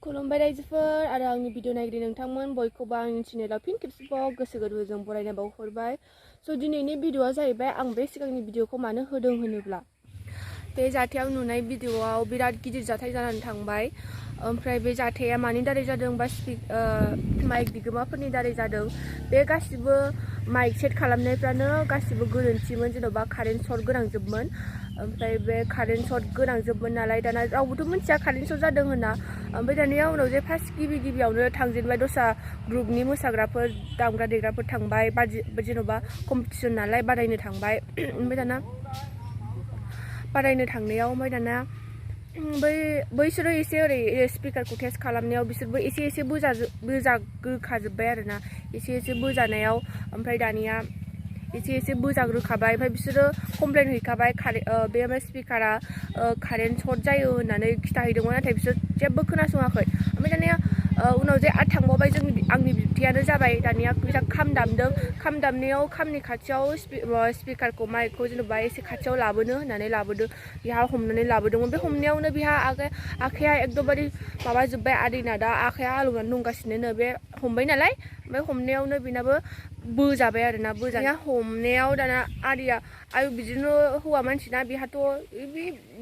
खुलुमबाय रायजोफोर आरो आंनि भिडिअ नायगिरि नोंथांमोन बयखौबो आंनि चेनेलाव फिन खेबसेबाव गोसो गोरबोजों बरायनाय बावहरबाय। स' दिनैनि भिडिअआ जाहैबाय आं बे सिगांनि भिडिअखौ मानो होदों होनोब्ला बे जाथायाव नुनाय भिडिअआव बिराद गिदिर जाथाय जानानै थांबाय। ओमफ्राय बे जाथाया मानि दारै जादों बा माइक बिगोमाफोरनि दारै जादों। बे गासिबो माइक सेट खालामनायफ्रानो गासिबो गोरोन्थिमोन, जेन'बा कारेन्ट सर्ट गोनांजोबमोन। ओमफ्राय बे कारेन्ट सर्ट गोनांजोबमोन नालाय दाना रावबोथ' मिथिया कारेन्ट सर्ट जादों होनना। ओमफ्राय दानिया उनाव जे फार्स्ट गिबियावनो थांजेनबाय दस्रा ग्रुपनि मोसाग्राफोर दामग्रा देग्राफोर थांबाय, जेन'बा कम्पिटिसन नालाय बादायनो थांबाय। ओमफ्राय दाना बादायनो थांनायाव बैसोरो एसे ओरै स्पिकारखौ टेस्ट खालामनायाव बिसोरबो एसे बोजाग्रोखाजोब्बाय आरोना, एसे बोजानायाव। ओमफ्राय दानिया एसे बोजाग्रोखाबाय। ओमफ्राय बिसोरो कमप्लेन हैखाबाय बे स्पिकारा कारेन्ट सर्ट जायो होननानै खिथाहैदोंमोन, नाथाय बिसोर जेबो खोनासङाखै। ओमफ्राय दानिया उनाव जे थांबावबाय आंनि बिबथैयानो जाबाय। दानिया बिराद खाम दामदों, खाम दामनायाव खामनि खाथियाव स्पिकारखौ माइकखौ जेन'बा एसे खाथियाव लाबोनो होननानै लाबोदों, बिहा हमनानै लाबोदोंमोन। बे हमनायावनो बिहा आखाइया एकदमबारे माबाजोब्बाय, आदैना दा आखाइया आलौनानै दंगासिनो बे हमबाय नालाय। ओमफ्राय हमनायावनो बेनाबो बोजाबाय आरोना, बोजानाया हमनायाव दाना आदैया आयु बिदिनो हौवा मानसिना बेहाथ'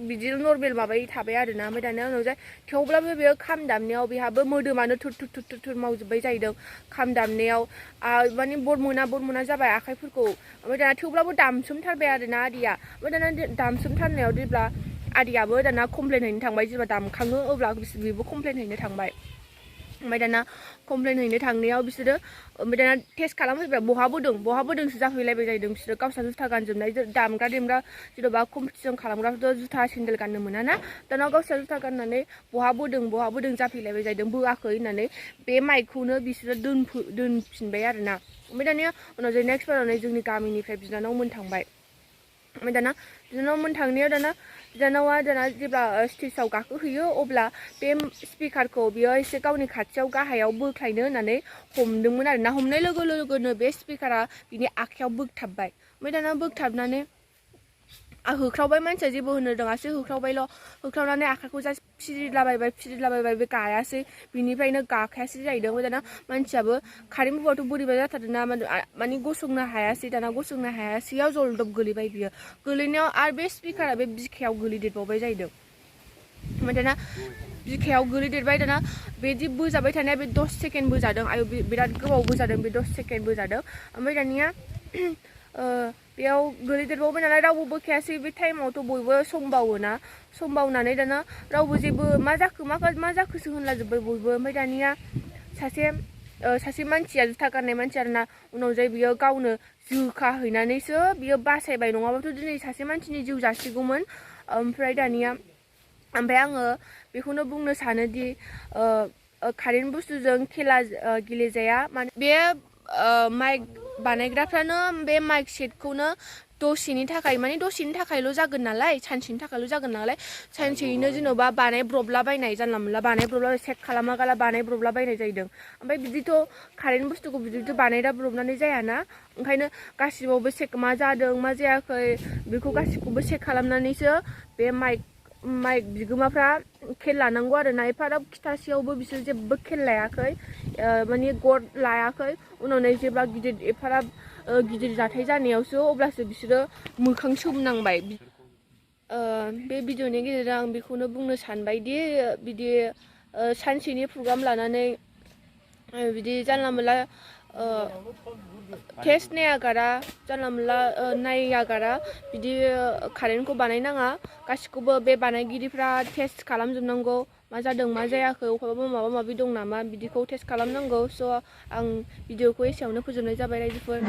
बिदिनो नर्मेल माबायै थाबाय आरोना। ओमफ्राय दानिया उनाव जाय थेवब्लाबो बेयो खाम दामनायाव बेहाबो मोदोमानो थुर मावजोब्बाय जाहैदों खाम दामनायाव। माने बर मोना जाबाय आखाइफोरखौ। ओमफ्राय दाना थेवब्लाबो दामसोमथारबाय आरोना आदैया। ओमफ्राय दाना दामसोमथारनायाव जेब्ला आदैयाबो दाना कमप्लेन हैनो थांबाय, जेब्ला दामखाङो अब्ला बेबो कमप्लेन हैनो थांबाय। ओमफ्राय दाना कमप्लेन हैनो थांनायाव बिसोरो ओमफ्राय दाना टेस्ट खालामफैबाय, बहा बोदोंसो जाफैलायबाय जाहैदों बिसोरो। गावस्रा जुथा गानजोबनाय दामग्रा देमग्रा जेन'बा कम्पिटिसन खालामग्राफोरथ' जुथा सेन्देल गाननो मोना ना। दाना गावस्रा जुथा गाननानै बहा बोदों जाफैलायबाय जाहैदों, बोआखै होननानै बे माइकखौनो बिसोरो दोनफिनबाय आरोना। ओमफ्राय दानिया उनाव जे नेक्स्ट बाराव जोंनि गामिनिफ्राय बिनानावमोन थांबाय। ओमफ्राय दाना बिनानावमोन थांनायाव बिनानावा जेब्ला स्टेजाव गाखोहैयो अब्ला बे स्पिकारखौ बियो एसे गावनि खाथियाव गाहायाव बोख्लायनो होननानै हमदोंमोन आरोना। हमनाय लोगो लोगोनो बे स्पिकारा बिनि आखाइयाव बोगथाबबाय। ओमफ्राय दाना बोगथाबनानै होख्रावबाय, मानसिया जेबो होनो रोङासै, होख्रावनानै आखाइखौ जास्ट फिरिलाबायबाय, बे गायासै, बिनिफ्रायनो गाखायासै जाहैदों। ओमफ्राय दाना मानसियाबो कारेन्ट बबाथ' बोरैबा जाथारदोंना, माने गसंनो हायासै। दाना गसंनो हायासैयाव जलदब गोलैबाय बियो। गोलैनायाव आरो बे स्पिकारा बे बिखायाव गोलैदेरबावबाय जाहैदों। ओमफ्राय दाना बिखायाव गोलैदेरबाय। दाना बिदि बोजाबाय थानाया बे 10 सेकेन्ड बोजादों। आयु बिराद गोबाव बोजादों, बे 10 सेकेन्ड बोजादों। ओमफ्राय दानिया बेयाव गोलैदेरबावबाय नालाय रावबो बोखायासै। बे टाइमावथ' बयबो समबावनानै दाना रावबो जेबो मा जाखोसो होनलाजोब्बाय बयबो। ओमफ्राय दानिया सासे मानसिया जुथा गाननाय मानसि आरोना, उनाव जाय बियो गावनो जोखाहैनानैसो बियो बासायबाय, नङाबाथ' दिनै सासे मानसिनि जिउ जासिगौमोन। ओमफ्राय आङो बेखौनो बुंनो सानोदि कारेन्ट बुस्थुजों खेला गेलेजाया। माने बे माइक बानायग्राफ्रानो बे माइक सेटखौनो दसेनि थाखायल' जागोन नालाय, सानसेनि थाखायल' जागोन नालाय, सानसेयैनो जेन'बा बानायब्रबलाबायनाय, जानला मोनला सेट खालामागाला बानायब्रबलाबायनाय जाहैदों। ओमफ्राय बिदिथ' कारेन्ट बुस्थुखौ बिदिथ' बानायब्रबनानै जायाना। ओंखायनो गासिबावबो मा जादों मा जायाखै बेखौ गासिखौबो चेक खालामनानैसो बे माइक बिगोमाफ्रा खेल लानांगौ आरोना। एफाराब खिथासेयावबो बिसोर जेबो खेल लायाखै, माने गद लायाखै। उनाव जेब्ला एफाराब गिदिर जाथाय जानायावसो अब्लासो बिसोरो मोखां सोमनांबाय। बे भिडिअनि गेजेरजों आं बेखौनो बुंनो सानबायदि बिदि सानसेनि प्रग्राम लानानै बिदि जानला मोनला टेस्ट नायागारा बिदि कारेन्टखौ बानायनाङा। गासिखौबो बे बानायगिरिफ्रा टेस्ट खालामजोबनांगौ, मा जादों मा जायाखै, अबेबा माबा माबि दं नामा बिदिखौ टेस्ट खालामनांगौ। स' आं भिडिअखौ एसेयावनो फोजोबनाय जाबाय रायजोफोर।